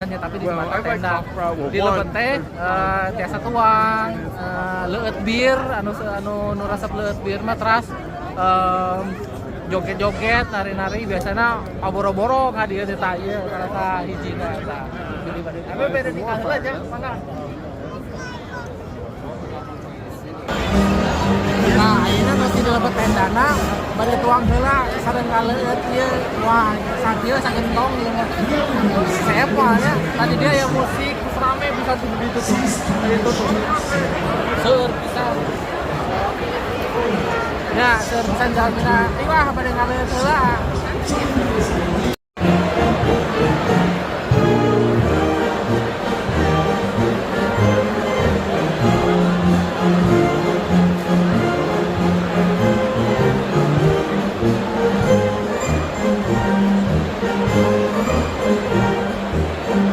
Ya, tapi di tempat tenda di lebet teh tiasa tuang leueut bir anu anu nu resep leueut bir mah, teras joget-joget, nari-nari, biasanya paboro-boro ka dieu teh. Tah, ieu salah hijina eta. Tapi beda di heula nya, mangga. Nah, ayeuna tos di lebet tendana, bade tuang heula sareng kaleueut ieu. Wah, sakieu sagentong ieu mah. Seep nya. Tadi dia ya musik terus rame bisa tuh begitu tuh. Tadi tuh tuh. Seueur pisan. Ya, seueur pisan jalmina. Wah, bade ngaleueut heula.